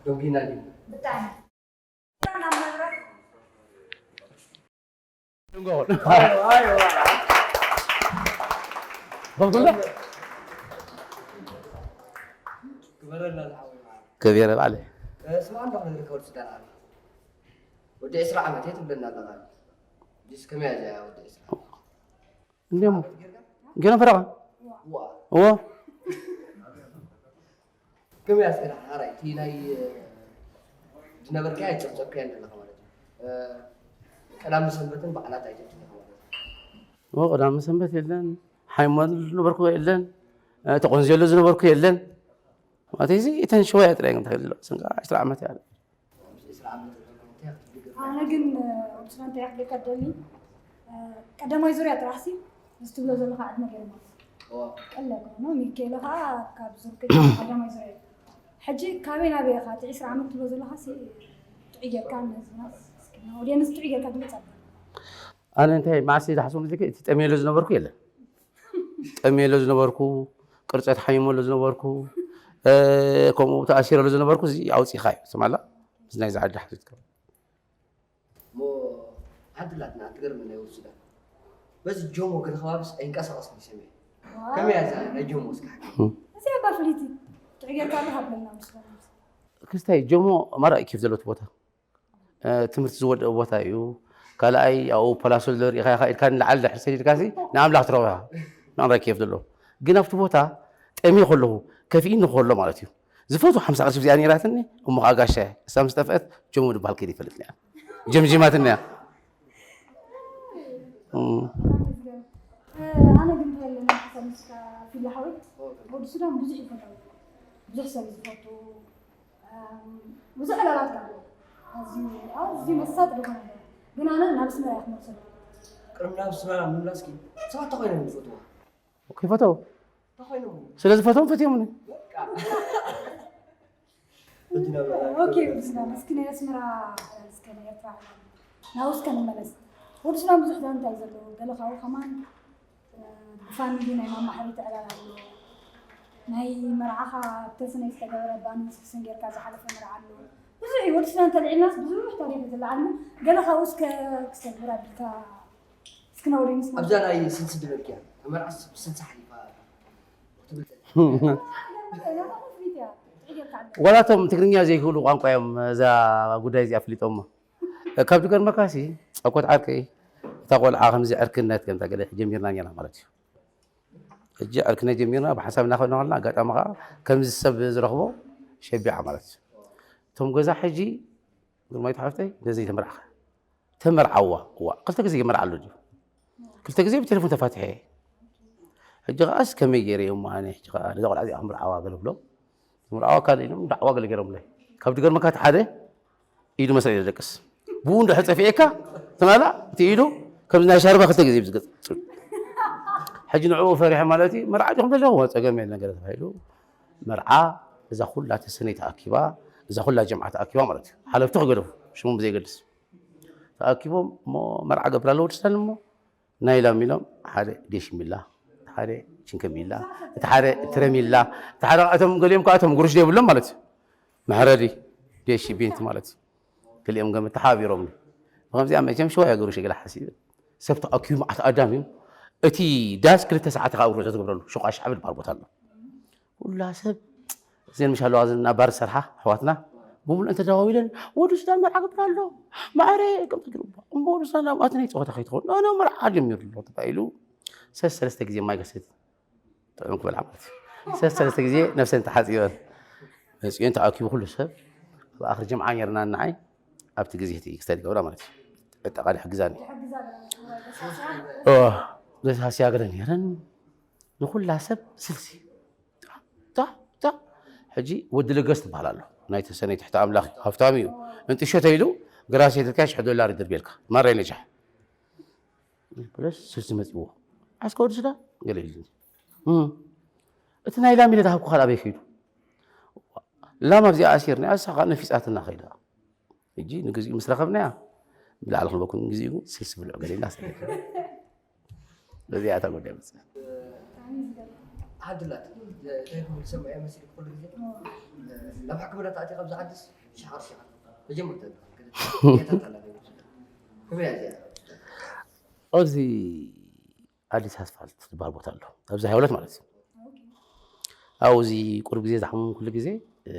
ዶጊና ዲና ብጣዕሚ በብሎ ክበረልና ዝሓወይ ማለት ከቤረ ባለ ስማ እንዶ ክንርከብ ሱዳን ኣለ ወዲ ዕስራ ዓመት እየ ትብለና ኣለኻ ጅስ ከመያ እዚኣ ወዲ ዕስራ እንዲም ገና ፈረቃ ዋ እዎ ከመያ ስራ ሓራይ እቲ ናይ ዝነበርካ ኣይጨብጨብካያን ዘለኻ ማለት እዩ ቀዳም ሰንበትን በዓላት ኣይጨብጨብካ ማለት እዩ እዎ ቀዳም ሰንበት የለን ሃይማኖት ዝነበርኩ የለን ተቆንዜሉ ዝነበርኩ የለን ማለት እዚ እተን ሸወያ ጥራይ ግን ተገድሎ ስንካ ዕስራ ዓመት እያ ኣነ ግን ወዲ ስና እንታይ ክብለካ ደሊ ቀዳማይ ዙርያ ጥራሕሲ እዚ ትብሎ ዘለካ ዕድመ ገይርማ ቀለ ኮኖ ሚካኤል ከዓ ካብ ዙርክ ቀዳማይ ዙርያ ሕጂ ካበይ ናበይ ኢኻ እቲ ዕስራ ዓመት ትብሎ ዘለካ ጥዑይ ጌርካ ነዝና ኦድየንስ ጥዑይ ጌርካ ግልፅ ኣለ ኣነ እንታይ ማዕሲ ዝሓስቦ ምስልክ እቲ ጠሚየሉ ዝነበርኩ የለን ጠሚየሉ ዝነበርኩ ቅርፀት ሓይመሉ ዝነበርኩ ከምኡ ተኣሲረሉ ዝነበርኩ እዚ ኣውፂኻ እዩ ስማላ ምስ ናይ ዝዓዲ ሓትትካ እሞ ሓንቲ ላትና ትገርመና ይወስዳ በዚ ጆሞ ገለ ከባቢስ ኣይንቀሳቀስ ይሰምዕ ከመይ እያ እዛ ናይ ጆሞ እስካ እዚኣ ባፍሊቲ ጥዕጌርካ ኣሎ ሃብለና ምስ ክስታይ ጆሞ ማራ ኬፍ ዘለቱ ቦታ ትምህርቲ ዝወደአ ቦታ እዩ ካልኣይ ኣብኡ ፖላሶ ዘሎ ርኢኻ ኢኻ ኢልካ ንላዓሊ ድሕሪ ሰዲድካ ንኣምላኽ ትረኽቦ ናምራ ኬፍ ዘሎ ግን ኣብቲ ቦታ ጠሚ ከለኹ ከፊእኒ ከሎ ማለት እዩ ዝፈትዎ ሓምሳ ቅርሺ እዚኣ ነይራትኒ እሞ ከዓ ጋሻ እሳ ምስ ጠፍአት ጀሙ ዝበሃል ከይድ ይፈልጥ ነያ ጀምጂማትኒ እያ ኣነ ግን እንታይ ኣለኒ ሓሳብ ምስካ ፊላ ሓወይ ወዲ ሱዳን ብዙሕ ይፈትው ብዙሕ ሰብ ዝፈቱ ብዙሕ ዕላላት ጋር ኣዝዩ ኣዝዩ መሳጥ ዝኾነ ግን ኣነ ናብ ስመራ ክመልሰሉ ቅድሚ ናብ ስመራ ምምላስኪ ሰባት ተኮይኖም ዝፈትዋ ከይፈተው ተኮይኖም ስለ ዝፈትዎም ፈትዮምኒ ኦኬ ብዝና እስኪ ናይ ኣስመራ እስከ ናይ ኤርትራ ናብ እስከ ንመለስ ወዲ ሱዳን ብዙሕ ዛንታ እዩ ዘለዎ ገለ ካብኡ ከማን ብፋሚሊ ናይ ማማ ሓቢት ዕላል ኣሎ ናይ መርዓኻ ተስነ ዝተገበረ ባኒ ስክስን ጌርካ ዝሓለፈ መርዓ ኣሎ ብዙሕ እዩ ወዲ ሱዳን ተልዒልናስ ብዙሕ ታሪክ ዝለዓልና ገለ ካብኡ እስከ ክሰግር ኣቢልካ እስኪ ነውሪ ምስ ኣብዛ ናይ ስልሲ ድበልኪያ መርዓስ ብስልሲ ሓሊፋ ትብል ዋላቶም ትግርኛ ዘይክእሉ ቋንቋ እዮም እዛ ጉዳይ እዚኣ ኣፍሊጦሞ ካብ ዝገርመካሲ ኣኮት ዓርከይ እታ ቆልዓ ከምዚ ዕርክነት ከምታ ገለ ጀሚርና ኔርና ማለት እዩ ሕጂ ዕርክነት ጀሚርና ብሓሳብ እናኸድና ከለና ኣጋጣሚ ከዓ ከምዚ ሰብ ዝረኽቦ ሸቢዓ ማለት እዩ እቶም ገዛ ሕጂ ግርማዊት ሓፍተይ ነዚ ተመርዓኸ ተመርዓዋ እዋ ክልተ ግዜ ይመርዓ ኣሎ ድዩ ክልተ ግዜ ብቴሌፎን ተፋትሐ ሕጂ ከዓስ ከመይ ገይረ እዮም ኣነ ሕጂ ከዓ ነዛ ቆልዓ እዚኣ ክምርዓዋ ገለ ብሎም ምርዓዋ ካልእ ኢሎም ዳዕዋ ገለ ገይሮምለይ ካብ ድገርመካ እቲ ሓደ ኢዱ መስረ ኢሉ ደቅስ ብኡ እንድሕር ፀፊኤካ ትማላ እቲ ኢዱ ከምዚ ናይ ሻርባ ክልተ ግዜ ብዝገፅ ሕጂ ንዕኡ ፈሪሐ ማለት እዩ መርዓ ዲኹም ዘለኹም ፀገም የለን ገለ ተባሂሉ መርዓ እዛ ኩላ ተሰነይ ተኣኪባ እዛ ኩላ ጀምዓ ተኣኪባ ማለት እዩ ሓለፍቲ ክገደፉ ሽሞም ብዘይገልፅ ተኣኪቦም እሞ መርዓ ገብር ኣለዎ ድስታን እሞ ናይ ላም ኢሎም ሓደ ዴሽሚላ ሓደ ችንከሚላ እቲ ሓደ ትረሚላ እቲ ሓደ እቶም ገሊኦም ከዓ እቶም ጉሩሽ ዘይብሎም ማለት እዩ መሕረዲ ዴሺ ቢንት ማለት እዩ ክልኦም ገም ተሓቢሮም ብከምዚኣ መቸም ሽዋ ያገሩ ሸገላ ሓሲብ ሰብ ተኣኪቡ መዓት ኣዳም እዩ እቲ ዳስ ክልተ ሰዓት ካብ ሩዞ ትገብረሉ ሸቋ ሻዕብ ዝበሃል ቦታ ኣሎ ኩላ ሰብ እዘን ምሽ ኣለዋ እዘን ናብ ባር ዝሰርሓ ኣሕዋትና ብምሉእ እንተደዋዊለን ወዲ ሱዳን መርዓ ገብር ኣሎ ማዕረ ከምቲ ግርባ እሞ ወዲ ሱዳን ኣብ ኣትነይ ፀወታ ከይትኸውን ኣነ መርዓ ጀሚሩ ኣሎ ተባሂሉ ሰለስተ ሰለስተ ግዜ ማይ ገሰት ጥዑም ክበልዓ ማለት እዩ ሰለስተ ሰለስተ ግዜ ነፍሰን ተሓፂበን መፅኦን ተኣኪቡ ኩሉ ሰብ ኣብ ኣኽሪ ጀምዓ ነርና ንዓይ ኣብቲ ግዜ እቲ ክስታይ ዝገብራ ማለት እዩ ዕጠቃ ድሕግዛኒ ዘሳስያ ገለ ነይረን ንኩላ ሰብ ስልሲ ታ ታ ሕጂ ወዲ ለገስ ትበሃል ኣሎ ናይ ተሰነይ ትሕቲ ኣምላኽ ሃፍታም እዩ እንጥሾ ተይሉ ግራሴ ተልካ ሽሕ ዶላር ይድርቤልካ ማራይ ነጃሕ ብለስ ስልሲ መፅዎ ዓስከ ወዲ ስዳ ገለ ኢሉኒ እቲ ናይ ላም ኢለ ዝሃብኩ ካልኣ በይ ከይዱ ላም ኣብዚኣ ኣሲርና ኣሳ ከዓ ነፊፃትና ከይዳ ሕጂ ንግዚኡ ምስ ረኸብናያ ብላዕሊ ክንበኩም ንግዚኡ ግን ስልሲ ብልዑ ገሌና ስለ በዚኣ እታ ጉዳይ መፅእ ዓዲ ኣላት እንታይ ክብል ዝሰምዐ መሲሉ ኩሉ ግዜ ናብ ሕክምና ተኣትዩ ካብዚ ዓድስ ሽሓር ሽሓር መጀመርታ ከመይ እያ እዚኣ ኣብዚ ኣዲስ ኣስፋልት ዝበሃል ቦታ ኣሎ ኣብዚ ሃይወለት ማለት እዩ። ኣብዚ ቁሩብ ግዜ ዝሓመምኩሉ ግዜ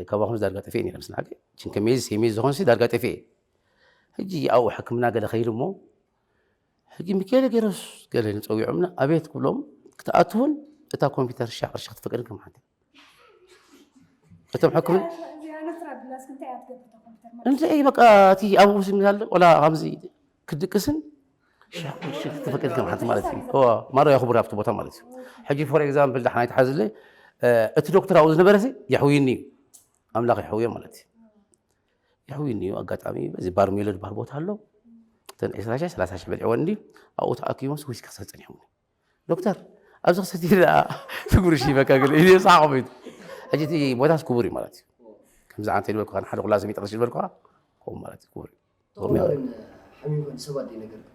ካባኹም ዳርጋ ጠፊኤ ነይረ ምስ ንዓቀ ችንከ ሜዝ ሴሜዝ ዝኾንሲ ዳርጋ ጠፊኤ። ሕጂ ኣብኡ ሕክምና ገለ ከይዱ እሞ ሕጂ ሚካኤለ ገይረስ ገለ ንፀዊዖምና ኣቤት ክብሎም ክትኣትውን እታ ኮምፒተር ሻ ቅርሺ ክትፈቅድን ከም ሓንቲ እቶም ሕክምና እንታይ በቃ እቲ ኣብኡ ስሚ ኣሎ ቆላ ከምዚ ክድቅስን ትፈቅድ ከም ሓንቲ ማለት እዩ። ማራ የኽቡር ኣብቲ ቦታ ማለት እዩ። ሕጂ ፎር ኤግዛምፕል ዳሕና ይትሓዝለ እቲ ዶክተር ኣብኡ ዝነበረ የሕውይኒ እዩ ኣምላኽ የሕውዮ ማለት እዩ። የሕውይኒ እዩ ኣጋጣሚ በዚ ባርሜሎ ዝበሃል ቦታ ኣሎ እተን ዕስራ ሺሕ ሰላሳ ሺሕ በልዕወን እንዲ ኣብኡ ተኣኪቦም ስዊስ ክሰ ፀኒሖም ዶክተር ኣብዚ ክሰቲ ደኣ ስጉሪ ሺበካ ገለ ኢሉ ሰሓቕ ቤት ሕጂ እቲ ቦታስ ክቡር እዩ ማለት እዩ። ከምዚ ዓንተ ዝበልኩኻ ንሓደ ኩላ ስም ይጠቕስ ዝበልኩኻ ከምኡ ማለት እዩ ክቡር እዩ። ተኾና ግን ሓሚምካ ንሰባት ዘይነገርካ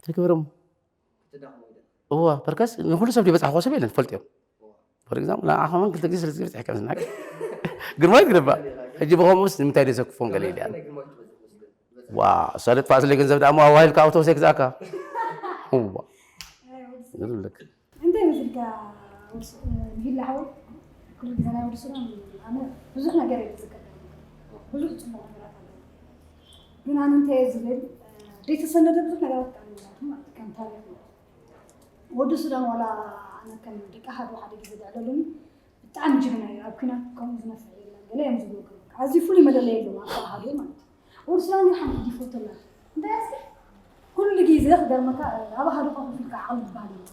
ተግበሮም ክትዳኸሙ ኢለ እዋ በርከስ ንኩሉ ሰብ ዝበፅሓ ሰብ የለን ትፈልጥ እዮም። ፎር ኤግዛምፕል ንዓኻ እውን ክልተ ግዜ ሰለስተ ግዜ በፂሕካ ምስናቅ ግርማዊት ግደባ ሕጂ ብኸምኡስ ንምንታይ ደሰክፎም ገለ ኢልያ ናይ ግርማዊት ትበዝሕ መስገን ዝበፅሕ ዋ እሳ ደጥፋእ ስለ ገንዘብ ደኣ መዋዋይልካ ኣውቶቡስ ክዛእካ እዋ ዝብለክ እንታይ መስልካ ሂላ ሓወይ? ኩሉ ግዜ ናይ ወዲ ሱዳን ኣነ ብዙሕ ነገር እየ ዝዝከር ብዙሕ ፅቡቅ ነገራት ኣሎ። ግን ኣነ እንታይ እየ ዝብል ዘይተሰነደ ብዙሕ ነገራት ተኣሚናቱ ማለት ከም ታሪክ ማለት ወዲ ሱዳን ዋላ ኣነ ከም ደቂ ኣሃዱ ሓደ ግዜ ዘዕለሉኒ ብጣዕሚ ጅግና እዩ ኣብ ኩናት ከምኡ ዝነፍዕ የለን ገለ እዮም ዝብሉ ኣዝዩ ፍሉይ መለለይ ኣለዎ ኣብ ኣሃዱ ማለት እዩ። ወዲ ሱዳን ግን ሓንቲ ዲፎልት ኣላ እንታይ ኣስኪ ኩሉ ግዜ ክገርመካ ኣብ ኣሃዱ ኮፍ ኢልካ ዓቕሊ ዝበሃል የለን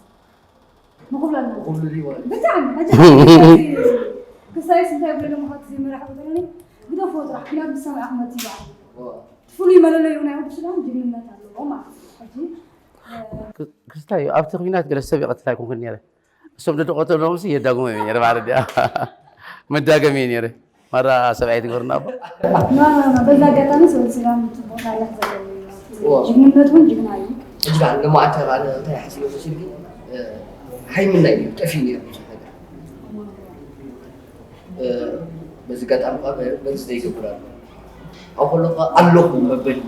ምኹብለልና ኩሉ ድዩ ማለት ብጣዕሚ ሕጂ ክሳይስ እንታይ ብሎ ምዃት ዘይመራሒ ብትለኒ ግደፎ ጥራሕ ኩናት ዝሰምዐ ክመት ይበሃል ፍሉይ መለለዩ ናይ ወዲ ሱዳን ጅግንነት ኣለዎ ማለት እዩ ሕጂ ክስታይ ኣብቲ ኩናት ገለ ሰብ ይቐትል ኣይኮንኩን ነይረ እሶም ደደቆተሎም ሲ የዳግሞ እዩ ነይረ ማለት ድያ መዳገሚ እዩ ነይረ ማራ ሰብኣይ ትግበርና እባ በዛ ኣጋጣሚ ሰበ ስጋም ፅቡቅ ታሪክ ዘለዎ ጅግንነት እውን ጅግና እዩ እጅጋ ንማዕተር ኣነ እንታይ ሓሲበ መሲልኪ ሃይምና እዩ ጠፊኡ ነይሩ ብዙሕ ነገር በዚ ጋጣሚ ከዓ በርዝደይ ይገብር ኣሎ ኣብ ከሎ ከዓ ኣለኹ መበል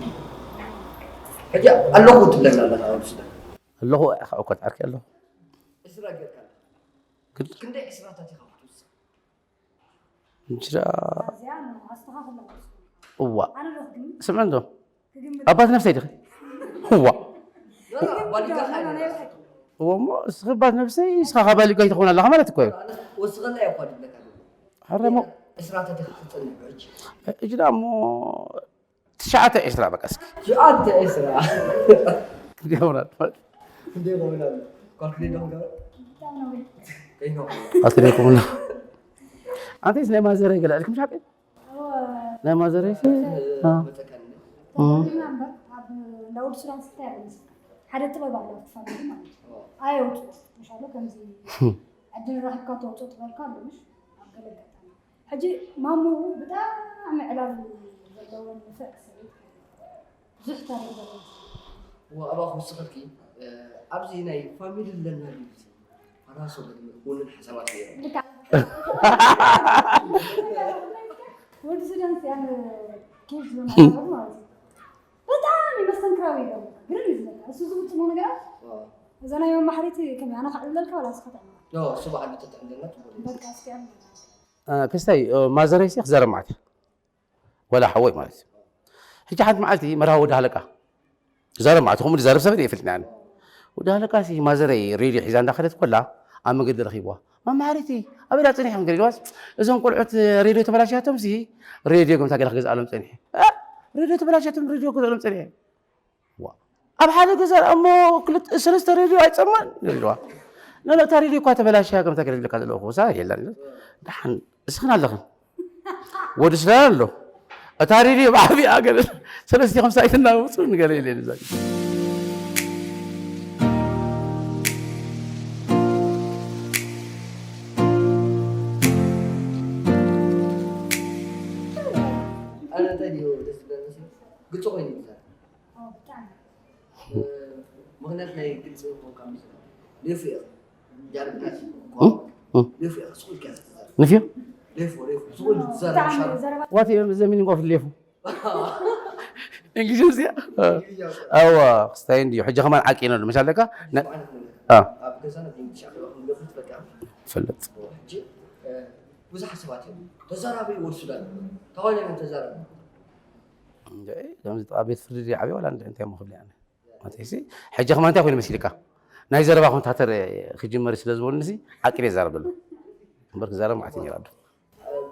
ሕጂ ኣለኹ ትብለና ኣለኻ ኣብ ስለ ኣለኹ እኮ ተዓርኪ ኣለኹ እስራ ጌርካ ኣለኻ ክንደይ ዕስራታት ኢኻ ክትውስኽ እንጅራ እዋ ስምዐ እንዶ ኣባት ነፍሰይ ዲኺ እዋ እዎ እሞ እስኺ ባት ነፍሰይ እስኻ ካባሊጋ ይትኸውን ኣለኻ ማለት እኮ እዩ ወስኸላ እያ እኳ ድብለካ ሐረሞ እስራታት ኢኻ ክትጸንሕ ብዕጅ እጅ ዳ እሞ ትሽዓተ ዕስራ በቃ እስኪ ሽዓተ ዕስራ ክንደይ ሆናል ክንደይ ሆናል ካልኩሌት ዳውን ጋር ከይኖ ኣትሪኩምና ኣንተስ ናይ ማዘረ ገለ ኣልኩም ሻቀ ናይ ማዘረ ሲ መጠቀን ተዘሪብና እምበር ኣብ እንዳ ወዲ ሱዳን ስታይ ኣለ ሓደ ጥበብ ኣሎ ኣብቲ ፋሚሊ ማለት እዩ ኣየውፅኦ መሻሎ ከምዚ ዕድል ረኪብካ ተውፅኦ ጥበብካ ኣሎ ምሽ ኣብ ገለ ኣጋጣሚ ሕጂ ማሙ ብጣዕሚ ዕላል ዘለወን ንፍዕ ሰበይቲ ብዙሕ ታሪክ ዘለዎ ወኣባ ክውስኸልኪ ኣብዚ ናይ ፋሚሊ ኣለና ድዩ እዚ ኣራሶ ገድሚ ውንን ሓሳባት ነይሩ ወዲ ሱዳን ሲያን ኬፍ ዝመሓበር ማለት እዩ ብጣዕሚ መስተንክራዊ ይገብር ግርም እዩ ዝመጣ እሱ ዝፍፅሞ ነገራት እዛ ናይ መማሕሪት ከመይ ኣነ ከዕልለልካ ዋላ ስኻ ትዕልላ እሱ በዓል ተትዕልለና ፅቡቅ እዩ በቃ እስኪ ኣነ ክስታይ ማዘረይሲ ክዛረብ ማለት ወላ ሓወይ ማለት እዩ ሕጂ ሓንቲ መዓልቲ መርሃ ወዲ ሃለቃ ዛረብ ማለት ከምኡ ዛረብ ሰብ የፍልጥና ወዲ ሃለቃ ሲ ማዘረይ ሬድዮ ሒዛ እንዳኸደት ኮላ ኣብ መገዲ ረኺብዋ መማሃሪቲ ኣበይ ዳ ፅኒሕኩም ገለ ኢልዋስ እዞም ቆልዑት ሬድዮ ተበላሽያቶም ሲ ሬድዮ ከምታ ገለ ክገዝኣሎም ፀኒሐ እ? ሬድዮ ተበላሽያቶም ሬድዮ ክገዝኣሎም ፀኒሐ ዋ። ኣብ ሓደ ገዛ እሞ ክልተ ሰለስተ ሬድዮ ኣይፀማን ኢልዋ ነነታ ሬድዮ እኳ ተበላሽያ ከምታ ገለ ዝብለካ ዘለኹ ሳ የላን ኢሉ ደሓን እስኽን ኣለኽን ወዲ ስለ ኣሎ እታ ሬድዮ ብዓብያ ገለ ሰለስቲኹም ሳይትና ውፁ ንገለ ኢለ ንዛ ኣነ እንታይ ድዩ ደስ ዝብለኒ ግልፂ ኮይኑ ይዛረብ ብጣዕሚ ምክንያት ናይ ግልፂ ምኳንካ ምስ ሌፉ እየ ጃርብታት እ? እ። ሌፉ እያ፣ ስቕ ኢልካ እያ ትዛረብ። ንፍዮ? ሌፉ፣ ሌፉ፣ ስቕ ኢሉ ትዛረብ፣ ብጣዕሚ ሻርፕ። ዘረባ What is the meaning of ሌፉ? እንግሊዝኛ? እንግሊዝኛ። ኣዋ፣ ክስታይ እንድዩ። ሕጂ ከማን ዓቂነ ኣሎ። መሻለካ? ነ-፣ ማለት ነው። አ። ኣብ ገዛና ብእንግሊሽ ኣኼባ ክንገብር ትፈልጥ ኢኻ? ይፈልጥ። ሕጂ፣ እ፣ ብዙሓት ሰባት እዮም። ተዛራቢ ወዲ ሱዳን። ተባሂሎም እዮም ተዛራቢ። እንደ፣ ከምዚ ጥቓ ቤት ፍርዲ ድዩ ዓብዩ ዋላ እንደ እንታይ እሞ ክብል እየ ኣነ። ማለት ሲ፣ ሕጂ ከማን እንታይ ኮይኑ መሲልካ? ናይ ዘረባ ኮመንታተር ክጅመር ስለ ዝበሉኒ ሲ፣ ዓቂነ ይዛረብ ዘሎ። እምበር ክዛረብ መዓት እዩ ነይሩ።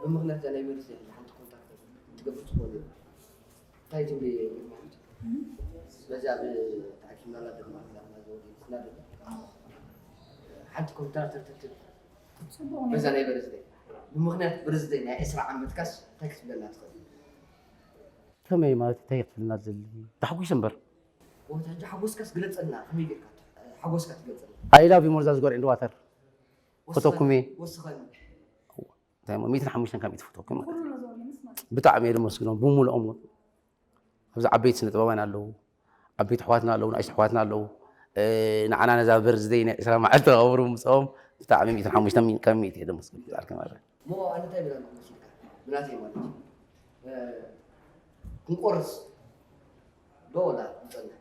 ብምኽንያት እዛ ናይ መሪስ ሓንቲ ኮንታክት ትገብር ትኾን እዩ። እንታይ ትብሊ ማለት? ስለዚ ኣብ ተኣኪብናላ ድማ ክዛረብና ዝወዲ ስና ድማ ሓንቲ ኮንታክት ትትብ ጽቡቕ በዛ ነይሩ። ናይ በርዝደይ። ብምኽንያት በርዝደይ ናይ ዕስራ ዓመትካስ እንታይ ክትብለና ትኽእል? ከመይ ማለት እንታይ ክትብልና ትደሊ? ተሓጒሰ እምበር። ወታ ሕጂ ሓጎስካስ ግለጸልና፣ ከመይ ጌርካ ሓጎስካ ትገልጸልና? I love you more than gold and water። ወስኸ-፣ ፈተኩሜ። ወስኸኒ። እንታይ እሞ፣ ሚእትን ሓሙሽተን ካብ ሚእቲ ፈተኩም ማለት እዩ። ኩሉ ነዞም ምስ ማለት። ብጣዕሚ እየ ዘመስግኖም፣ ብምሉኦም እውን። ኣብዚ ዓበይቲ ስነ ጥበባውያን ኣለዉ፣ ዓበይቲ ኣሕዋትና ኣለዉ፣ ንኣሽቱ ኣሕዋትና ኣለዉ። እ፣ ንዓና ነዛ በርዝደይ ናይ ዕስራ መዓልቲ ከኽብሩ ምፅኦም ብጣዕሚ ሚእትን ሓሙሽተን ካብ ሚእቲ እየ ዘመስግኖም። ብጣዕሚ ከማረ። እሞ ኣነ እንታይ ይብል ኣለኹ መሲልካ? ብናተይ ማለት እዩ። እ፣ ክንቆርስ ዶ ወላ ንጸንሕ?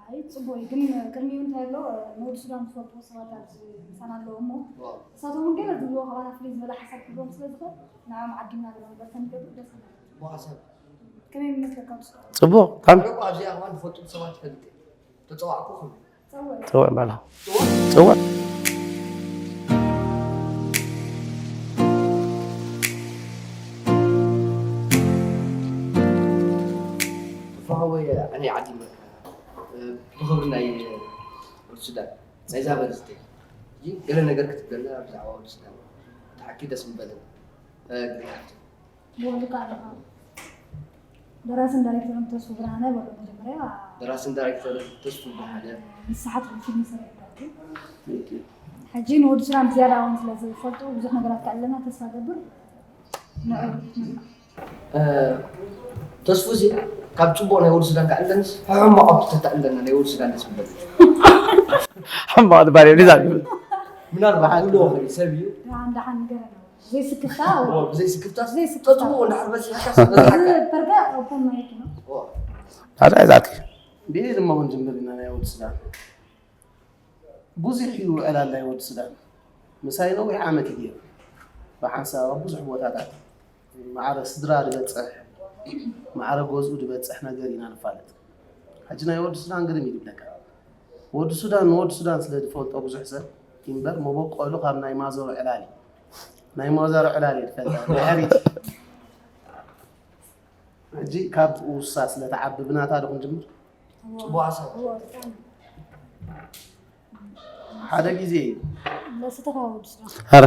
ኣይ፣ ጽቡቕ እዩ። ግን ቅድሚኡ እንታይ ኣሎ፣ ንወዲ ሱዳን ዝፈልጥዎ ሰባት ኣብዚ ምሳና ኣለዉ እሞ፣ ዋው። ንሳቶም እውን ገለ ዝብልዎ ካባና ፍልይ ዝበለ ሓሳብ ክህልዎም ስለ ዝኽእል፣ ንዕኦም ዓዲምና ገለ ነገር ተንገብር ደስ ይብል። ጽቡቕ ሓሳብ። ከመይ ይመስለካ ወዲ ሱዳን? ጽቡቕ፣ ብጣዕሚ። ኣነ እኮ ኣብዚኣ ከማን ዝፈልጡ ሰባት ይፈልጥ እየ። ተጸዋዕኩኹም። ጸውዕ። ጸውዕ በላ። ጸውዕ። ጸውዕ። ተፋሃወ ኣነ ዓዲ መካ፣ እ፣ ብኽብሪ ናይ፣ እ፣ ወዲ ሱዳን፣ ናይዛ በርዝደይ። ሕጂ ገለ ነገር ክትብለና ብዛዕባ ወዲ ሱዳን። ተሓኪ ደስ ምበለና። እ፣ ግርማይ ሓፍቲ። ብወልቃ ኣለኻ። ደራስን ዳይሬክተርን ተስፉ ብርሃነ በሎ መጀመርያ። ደራስን ዳይሬክተርን ተስፉ ብርሃነ። ንስሓት ፊልም ሰሪሕካ። ሕጂ ንወዲ ሱዳን ብዝያዳ እውን ስለ ዝፈልጦ ብዙሕ ነገራት ከዕልለና ተስፋ ገብር። ንዑ። እ፣ ተስፉ እዚ ካብ ጽቡቕ ናይ ወዲ ሱዳን ከዕልለንስ ሕማቕ ኣውጥተት ተዕልለና ናይ ወዲ ሱዳን ደስ ምበል። ሕማቕ ድባር የብሊ ዛቢ። ምናልባት ክብሎ ይኽእል እዩ፣ ሰብ እዩ። ደሓን ደሓን ንገረና። ዘይስክፍታ፣ ኦ፣ ብዘይ ስክፍታስ ዘይስክፍታ። ተጽብኦ እንድሕር በዚሕካስ በዚሕካ። እዚ በርጋ ኦፕን ማይክ ነው። ኦ። ታዲያ ዛኪ። ብሄ ድማ እውን ጅምር ኢና ናይ ወዲ ሱዳን። ብዙሕ እዩ ዕላል ናይ ወዲ ሱዳን። ምሳይ ነዊሕ ዓመት እዩ ገይሩ። ብሓንሳብ ኣብ ብዙሕ ቦታታት ማዕረ ስድራ ዝበጽሕ፣ ማዕረ ገዝኡ ዝበጽሕ ነገር ኢና ንፋለጥ። ሕጂ ናይ ወዲ ሱዳን ግርም እዩ ዝብለካ። ወዲ ሱዳን ንወዲ ሱዳን ስለ ዝፈልጦ ብዙሕ ሰብ እምበር መበቆሉ ካብ ናይ ማዘሩ ዕላል እዩ። ናይ ማዘሩ ዕላል እዩ ዝፈልጣ። ናይ ሕሪት። ሕጂ ካብ ውሳ ስለ ተዓቢ ብናታ ዶ ክንጅምር? ጽቡቕ ሓሳብ። እዎ፣ ብጣዕሚ። ሓደ ግዜ ለስተኻ ወዲ ሱዳን። ኧረ።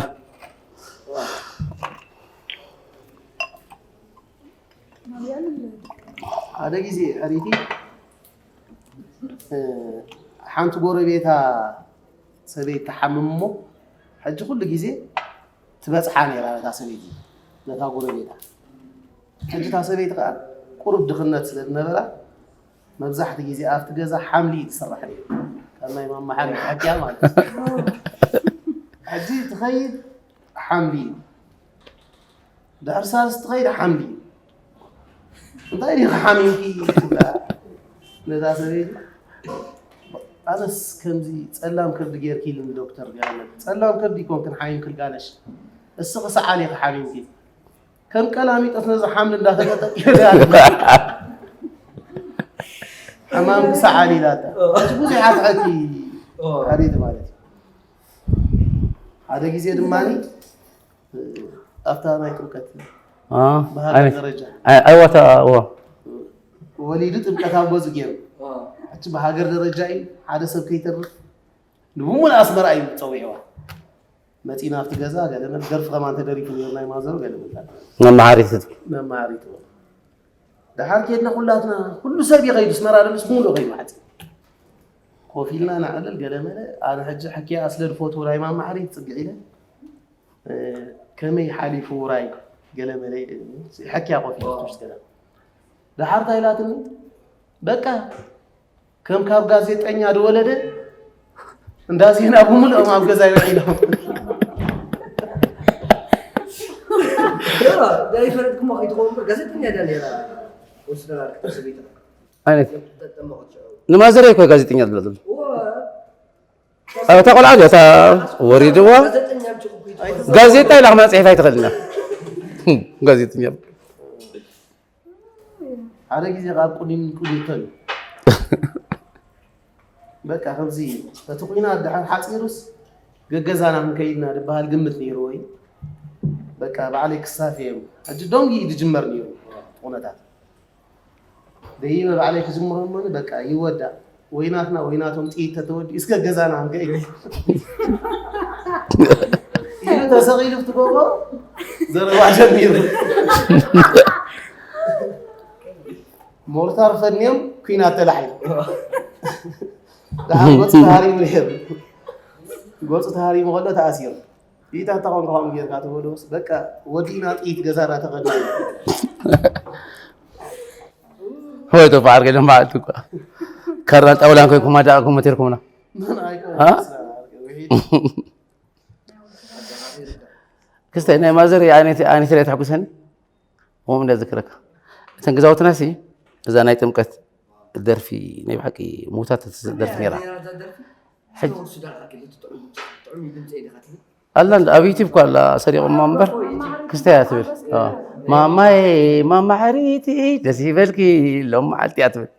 ሓደ ግዜ ሕሪቲ፣ እ፣ ሓንቲ ጎረቤታ ሰበይቲ ትሓምም እሞ፣ ሕጂ ኩሉ ግዜ ትበጽሓ ነይራ ነታ ሰበይቲ፣ ነታ ጎረቤታ። ሕጂ እታ ሰበይቲ ከኣ ቁሩብ ድኽነት ስለ ዝነበራ፣ መብዛሕትኡ ግዜ ኣብቲ ገዛ ሓምሊ እዩ ዝስራሕ ነይሩ። ካብ ናይ ማማ ሓምሊ ሓኪያ ማለት እዩ። ሕጂ ትኸይድ ሓምሊ እዩ። ድሕሪ ሳልስቲ ትኸይድ ሓምሊ እዩ። እንታይ ዲኺ ሓሚምኪ? ትብላ ነዛ ሰበይቲ። ኣነስ ከምዚ ጸላም ከብዲ ጌርኪ ኢሉኒ ዶክተር ገለ። ጸላም ከብዲ ኣይኮንክን ሓሚምኪ ኢልካ ነሽ። እስኺ ሰዓል ኢኺ ሓሚምኪ። ከም ቀላሚጦስ ነዚ ሓምሊ እንዳፈለጠት ይርኣ ኣሎ። ሕማም ክሰዓል ኢላታ። እዚ ብዙሓት ሓቂ ኦ። ሓሪት ማለት እዩ። ሓደ ግዜ ድማ ኣብታ ናይ ጥምቀት አ፣ ብሃገር ኣይ፣ ደረጃ። ኣይ፣ ኣይዋታ፣ እዋ። ወሊዱ ጥምቀት ኣብ ገዙ ገይሩ። ኦ። ሕጂ ብሃገር ደረጃ እዩ፣ ሓደ ሰብ ከይተርፍ ንብሙሉ ኣስመራ እዩ ጸዊዕዋ። መጺና ኣብቲ ገዛ ገለ መለ ደርፊ ከማን ተደሪፉ ነይሩ ናይ ማዘሩ ገለ መለ። መማሃሪት። መማሃሪት። ደሓር ኬድና ኩላትና፣ ኩሉ ሰብ ይኸይዱ፣ ኣስመራ ደምስ ሙሉ ኸይዱ ሓፂ። ኮፍ ኢልና ንዕልል ገለ መለ፣ ኣነ ሕጂ ሕክያ ስለ ዝፈትዎ ናይ ማማ ሓሪት ጽግዕ ኢለ፣ እ፣ ከመይ ሓሊፉ ውራይ ገለ መለ ኢለ፣ ሕክያ ኮፍ ኢለ ኦ። ትውስድ ገለ። ደሓር እንታይ ኢላትኒ? በቃ፣ ከም ካብ ጋዜጠኛ ዝወለደ እንዳ ዜና ብምልኦም ኣብ ገዛ ይውዕሎም። ዳይፈረድ ክሞ ከይትኸውን እምበር ጋዜጠኛ እያ ነይራ። ወስደና ክትሕስብ ይትኽእል። ዓይነት ተጠመቐት ሽዑ። ንማዘረይ እኮ ጋዜጠኛ ዝብላ ዘሎ። እዋ። እታ ቆልዓ እዚኣ እታ ወሪድዋ። ጋዜጠኛ ምጭ እኮ ይትኽእል። ጋዜጣ ኢላ ክመፅሒፍ ኣይትኽእልና። ጋዜጠኛ። ሓደ ግዜ ካብ ቁኒን ቁኒቶ እዩ። በቃ ከምዚ እዩ። እቲ ኲናት ድሓር ሓፂሩስ ገገዛና ክንከይድና ዝበሃል ግምት ነይሩ ወይ በቃ ባዕለይ ክሳፊ እዮም። ሕጂ ደንጊ እዩ ዝጅመር ነይሩ ኩነታት። ደይበ ባዕለይ ክጅምሮ እሞኒ በቃ ይወዳእ። ወይ ናትና ወይ ናቶም ጥይት ተተወዲኡ እስከ ገዛና ክንከይድ። ኢሉ ተሰቒሉ ኣብቲ ጎቦ ዘረባ ጀሚሩ። ሞርታር ፈንዮም ኲናት ተላዒሉ። ደሓር ገጹ ተሃሪሙ ነይሩ። ገጹ ተሃሪሙ ከሎ ተኣሲሩ። ኢታ እንተኾንካ ከምኡ ጌርካ ትበልዎስ፣ በቃ ወዲእና ጥይት ገዛና ተቐዲሙ። ወይ ተፋዓር ከይዶም በዓልቲ እኳ። ካራን ጣውላን ኮይንኩም ኣዳእኩም መቴርኩምና። መን ኣይኮነን፣ አ? ክስታይ ናይ ማዘር ዓይነት፣ ዓይነት ርያ ተሕጉሰኒ። እሞ እንደ ዝክረካ። እተን ገዛውትና ሲ፣ እዛ ናይ ጥምቀት ደርፊ፣ ናይ ብሓቂ ምውታት ደርፊ ነይራ። ሕጂ ኣላ እንደ ኣብ ዩቲብ እኳ ኣላ ሰሪቑማ እምበር ክስታይ እያ ትብል። አ፣ ማማዬ፣ ማማ ሕሪቲ ደስ ይበልኪ ሎም መዓልቲ እያ ትብል።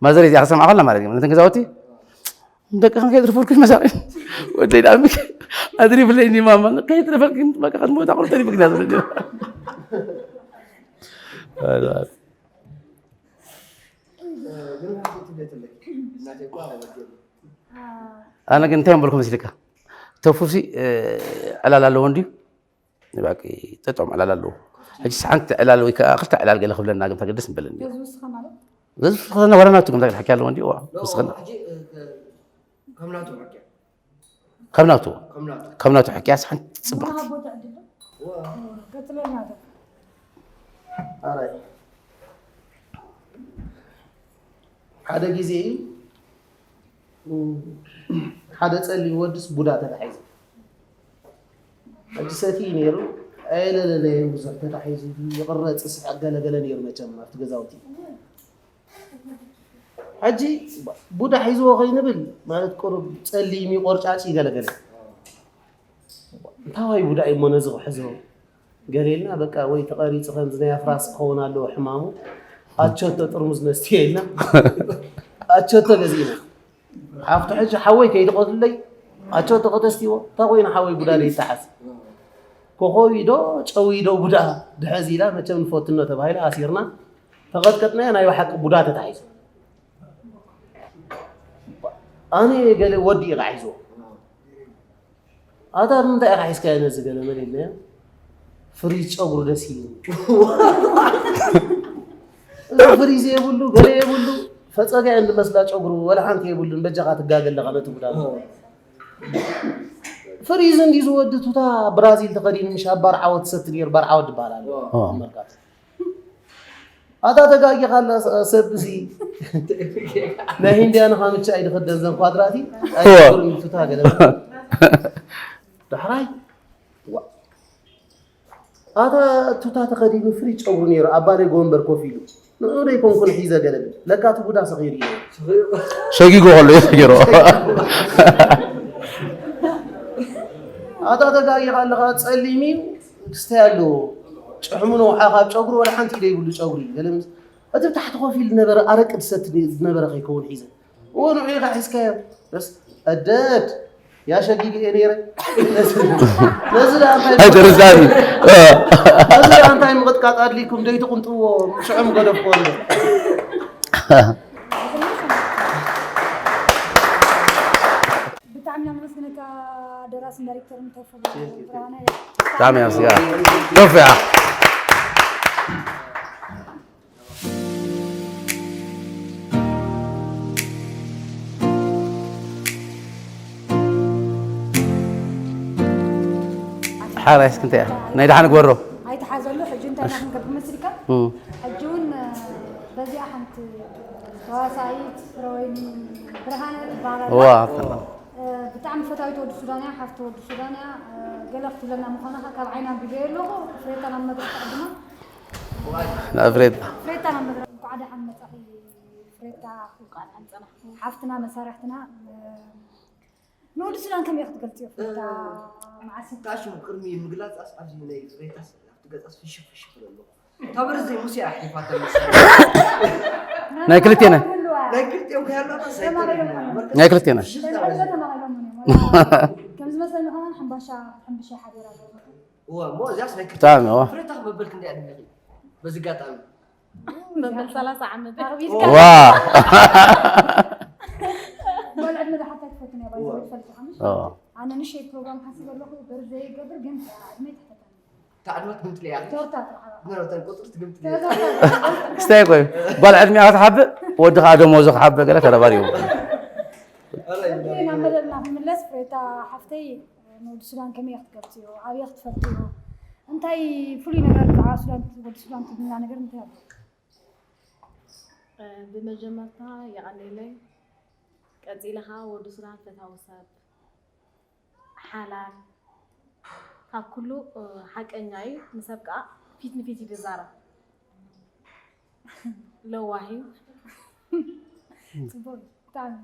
ማዘር እዚኣ ክሰምዓ ከላ ማለት እዩ። ነተን ገዛውቲ ደቂ ከም ከይትረፈልኪ መሳቂ ወደይ ዳሚ ኣድሪ ብለይኒ ማማ ከይትረፈልኪ በቃ ከትሞታ ቁርጠ ይብግዳ ትብል። ኣነ ግን እንታይ እምበልኩ መስልካ? ተፉሲ ዕላል ኣለዎ እንድዩ። ንባቂ ጥዑም ዕላል ኣለዎ። ሕጂ ሓንቲ ዕላል ወይ ከዓ ክልተ ዕላል ገለ ክብለና ግን ተገደስ ንበለኒ። ገዝኡ እስኻ ማለት? ገዝኡ እስኻ ወላ ናቱ ግን ተግል ሓኪ ኣለዎ እንድዩ። ዋ፣ ሎ፣ እስኻ ሕጂ፣ እ፣ እ፣ ከም ናቱ ሓኪ። ከም ናቱ። ከም ናቱ። ከም ናቱ ሓኪ ኣስ ሓንቲ ጽብቕቲ። ዋ፣ ቦታ ዕድል ዶ? ዋ። ቀጥለና ዶ? ኣራይ። ሓደ ግዜ እዩ ሓደ ጸሊም ወድስ ቡዳ ተታሒዙ። ሕጂ ሰቲ እዩ ነይሩ፣ ኣየለለለየን ብዙሕ ተታሒዙ፣ ይቕረጽ፣ ይስሕቕ፣ ገለገለ ነይሩ መቸም ኣብቲ ገዛውቲ። ሕጂ ቡዳ ሒዝዎ ከይንብል፣ ማለት ቁሩብ ጸሊም እዩ፣ ቆርጫጭ እዩ፣ ገለገለ። እንታዋይ ቡዳ እዩ እሞ ነዚ ክሕዞ? ገሌልና በቃ ወይ ተቐሪጹ ከምዚ ናይ ኣፍራስ ክኸውን ኣለዎ ሕማሙ። ኣቸቶ ጥርሙዝ ነስትዮ ኢልና ኣቸቶ ገዚእና። ሓፍቱ ሕጂ ሓወይ ከይድቆትለይ ኣቸቶ ከተስትይዎ? እንታይ ኮይኑ ሓወይ ቡዳ ደይተሓዝ? ኮኾቢ ዶ ጨዊ ዶ ቡዳ ድሐዝ ኢላ መቸም ንፈትኖ ተባሂላ ኣሲርና። ተቐጥቀጥናዮ ናይ ብሓቂ ቡዳ ተታሒዙ። ኣነ ገለ ወዲ ኢኻ ሒዝዎ። ኣታ ንምንታይ ኢኻ ሒዝካዮ ነዚ ገለ መለ ኢልናዮ? ፍሪዝ ጨጉሩ ደስ ኢሉኒ። እዚ ፍሪዝ የብሉ፣ ገለ የብሉ፣ ፈጸጋ እየን ዝመስላ ጨጉሩ፣ ወላ ሓንቲ የብሉን፣ በጃኻ ትጋገ ኣለኻ ነቲ ጉዳም። ፍሪዝ እንዲ ዝወዲ ቱታ ብራዚል ተኸዲኑ ምሽ ኣብ ባርዓወት ዝሰቲ ነይሩ፣ ባርዓወት ዝበሃል ኣሎ። ኦ። ኣብ መርካቶ። ኣታ ተጋጊኻ ኣላ ሰ-፣ ሰብ እዚ ናይ ሂንድያ ንኻምቻ ኣይድኽደን ዘን ኳድራቲ እወ። ኣይገብርን ቱታ ገለ። ዳሕራይ፣ ዋ። ኣታ ቱታ ተኸዲኑ ፍሪ ጨጉሩ ነይሩ፣ ኣብ ባሌ ጎንበር ኮፍ ኢሉ። ንዑ ደይኮንኩን ሒዘ ገለ ብል። ለካ እቲ ቡዳ ሰኺሩ እዩ። ሰጊጉ ከሎ እዩ ሰጊሩ። ኣታ ተጋጊኻ ኣለኻ፣ ጸሊም እዩ፣ ክስታይ ኣለዎ። ጭሕሙ ነውሓ ካብ ጨጉሩ ወላ ሓንቲ ኢደ ይብሉ ጨጉሪ። ገለ ምስ-፣ እቲ ብታሕቲ ኮፍ ኢሉ ዝነበረ ኣረቂ ዝሰቲ ዝነበረ ከይከውን ሒዘ። እዎ ንዑ ኢኻ ሒዝካዮ። በስ፣ ኣደድ፣ ያ ሸጊገ እየ ነይረ። ነዚ ደኣ እንታይ ኣይትርሳኒ። ነዚ ደኣ እንታይ ምቕጥቃጥ ኣድሊኩም? ደይትቕንጥዎ፣ ሽዑ ምገደፍክዎ ኣሎ። ብጣዕሚ ኢና ነመስግነካ ደራስን ዳይሬክተርን ተፉ ብርሃነ። ብጣዕሚ እያ ስጋ። ቶፊያ። ሓራይ እስኪ እንታይ እያ? ናይ ደሓን ግበሮ። ኣይተሓዘሉ፣ ሕጂ እንታይ ኢና ክንገብር መሲልካ? እም። ሕጂ እውን፣ በዚኣ ሓንቲ ተዋሳኢት ፍረወይኒ ብርሃነ ትበሃል ኣላ። ዋ፣ ብጣዕሚ ፈታዊት ወዲ ሱዳን እያ፣ ሓፍቲ ወዲ ሱዳን እያ። ገለ ክትብለና ምዃንኻ ካብ ዓይና ኣንቢበዮ ኣለኹ። ፍሬታ ናብ መድረኽ ትዕድማ። ንኣፍሬታ ፍሬታ ናብ መድረኽ። እንኳዕ ደሓን መጻኺ ፍሬታ። እንኳዕ ደሓን ጸናሕኩ። ሓፍትና መሳርሕትና። ንወዲ ሱዳን ከመይ ክትገልጽዮ ፍሬታ? መዓስ ታሽሙ ቅድሚ ምግላጽ ኣስ ኣብዚ ናይ ፍሬታስ ኣብቲ ገጻስ ፍሽኽ ፍሽኽ ኣለኹ። ታበረ ዘይ ሙሴ ኣሕሊፋታ መሰለኝ። ናይ ክልቴና ናይ ክልቲኦም ከያላታ ሳይኮን ናይ ክልቴና ከም ዝመስለኒ ከማን ሕምባሻ ሕምብሻ ሓቢራ ኣለኹ። እዋ እሞ እዚኣስ ናይ ክልቲ ብጣዕሚ እዋ ፍሬታ ክመበል ክንደይ ዕድሜኺ? በዚ ኣጋጣሚ መበል ሰላሳ ዓመት ዋ ጓል ዕድመ ዝሓታ ትፈትን እያ ባይዘ ትፈልጥ ሓምሽ ኦ ኣነ ንሸይ ፕሮግራም ሓሲብ ኣለኹ በርዘ ይገብር ግን ዕድመ ትሕተተኒ ታዕድመት ግምትልያ ቶርታ ጥራሕ ነረተን ቁጥር ትግምትልያ ክስታይ ቆይ ጓል ዕድሚኣ ክትሓብእ ወዲ ከዓ ደሞዙ ክሓብእ ገለ ተረባሪቡ ናብ መደብና ክንምለስ ፍሬታ ሓፍተይ ንወዲ ሱዳን ከመይ ክትገልፅዮ ኣበይ ክትፈልጥዮ እንታይ ፍሉይ ነገር ብዛዕባ ሱዳን ወዲ ሱዳን ትብልና ነገር እንታይ ኣሎ ብመጀመርታ የቐኔለይ ቀፂለ ከዓ ወዲ ሱዳን ፈታዊ ሰብ ሓላል ካብ ኩሉ ሓቀኛ እዩ ንሰብ ከዓ ፊት ንፊት እዩ ዝዛረብ ለዋህ እዩ ፅቡቅ ብጣዕሚ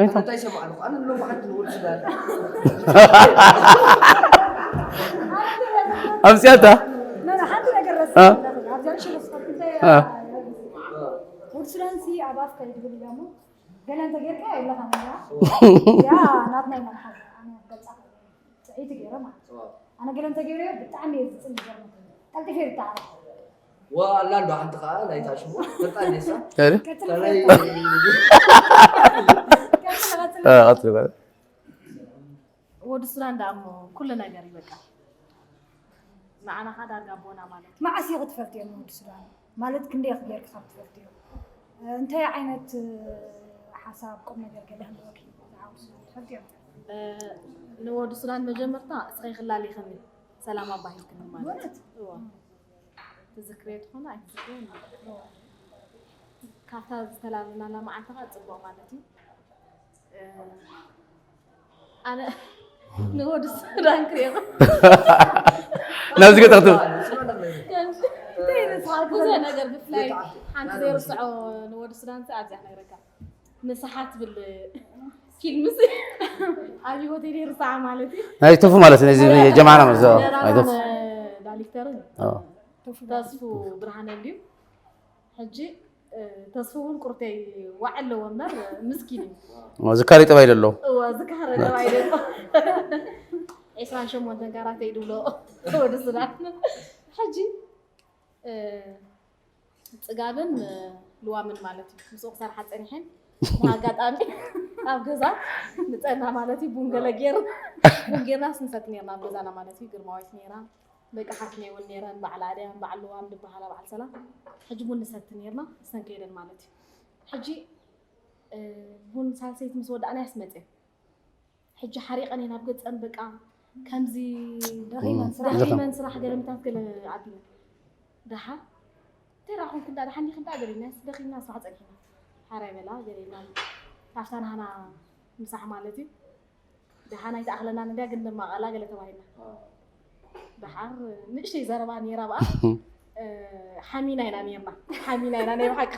እንታይ ሰማዕለኹ ኣነ ሎም ሓንቲ ንወዲ ሱዳን ኣብዚኣታ ኖ ኖ ሓንቲ ነገር ረስ እ? ኣብዚኣ ሽሎ ስፖርት እንታይ እ። ወዲ ሱዳን ሲ ኣብ ኣፍካ ይድብል እያ እሞ ገለ እንተጌርካ የለኻ ነያ ያ ናትና ኢና ንሓዛ ኣነ ገልፃ ፅዒቲ ገይረ ማለት ኣነ ገለ እንተገይረ ብጣዕሚ እየ ዝፅል ይገርመ ቀልጢፈ ይርዳዓለ ዋላ እንዶ ሓንቲ ከዓ ናይታ ሽሙ ፈጣን ደሳ ከሪ ቀፅል ከላይ ቀፅል ቀፅል እ፣ ቀጥሉ በል። ወዲ ሱዳን ደኣ እሞ ኩሉ ነገር እዩ በቃ ንዓና ኸዓ ዳርጋ ኣቦና ማለት እዩ መዓስ እዩ ክትፈልጥዮ ንወዲ ሱዳን ማለት ክንደይ ጌርካ ካብ ትፈልጥዮ እንታይ ዓይነት ሓሳብ ቁም ነገር ገለ ህልወኪ ብዛዕባ ወዲ ሱዳን ትፈልጥዮ ንወዲ ሱዳን መጀመርታ እስኸ ክላሊኽኒ ሰላም ኣባሂልክኒ ማለት እውነት እዩ እዋ ትዝክርዮ ትኾነ ኣይትዝክርዮ ማለት እዩ ካብታ ዝተላለናላ መዓልቲ ኸዓ ፅቡቕ ማለት እዩ ኣነ ንወዲ ሱዳን ክሪኦ ናብዚ ገጠር ክትብል ብዙሕ ነገር ብፍላይ ሓንቲ ዘይርስዖ ንወዲ ሱዳን ሲ ኣብዚኣ ነግረካ ንስሓ ትብል ፊልም ሲ ኣብ ህይወተይ ዘይርስዓ ማለት እዩ ናይ ተፉ ማለት ነዚ ጀማና መዘ ናይ ተፉ ዳይሬክተርን ኦ። ተስፉ ብርሃነ እንድዩ ሕጂ ተስፉ እውን ቁርተይ ዋዕ ኣለዎ እምበር ምስኪን እዩ ዝካሪ ጠባይ ደሎ እዋ ዝካረ ጠባይ ደሎ ዒስራን ሸሞንተን ካራተ ይድብሎ ወዲ ሱዳን ሕጂ ፅጋብን ልዋምን ማለት እዩ ምስኡ ክሰርሓ ፀኒሐን ኣጋጣሚ ኣብ ገዛ ንፀና ማለት እዩ ቡን ገለ ገይር ቡን ገይርና ስንሰት ነርና ኣብ ገዛና ማለት እዩ ግርማዊት ነራ ደቂ ሓትነይ እውን ነረን በዓል ኣድያን በዓል ልዋም ዝበሃላ በዓል ሰላም ሕጂ ቡን ንሰቲ ነርና እስተን ከይደን ማለት እዩ ሕጂ ቡን ሳልሰይቲ ምስ ወዳእና ያስመፀ ሕጂ ሓሪቐን እየ ናብ ገፀን በቃ ከምዚ ደኺመን ስራሕ ደኺመን ስራሕ ገለምታት ገለ ኣቢለን ደሓር እንታይ ረኣኹም ክንዳ ደሓን ዲኺ እንዳ ገለና ደኺምና ስራሕ ፀኒሕና ሓራይ በላ ገለና ካብታ ናህና ምሳሕ ማለት እዩ ደሓን ኣይተኣኽለና እንድያ ግን ድማ ቃላ ገለ ተባሂልና ደሓር ንእሽተይ ዘረባ ነይራ ብኣ ሓሚና ኢና ነርና ሓሚና ኢና ናይ ብሓቂ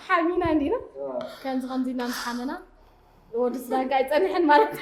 ሓሚና እንዲና ከምዚ ከምዚ ኢና ምስ ሓመና ወዲ ስዳንካ ኣይፀንሕን ማለት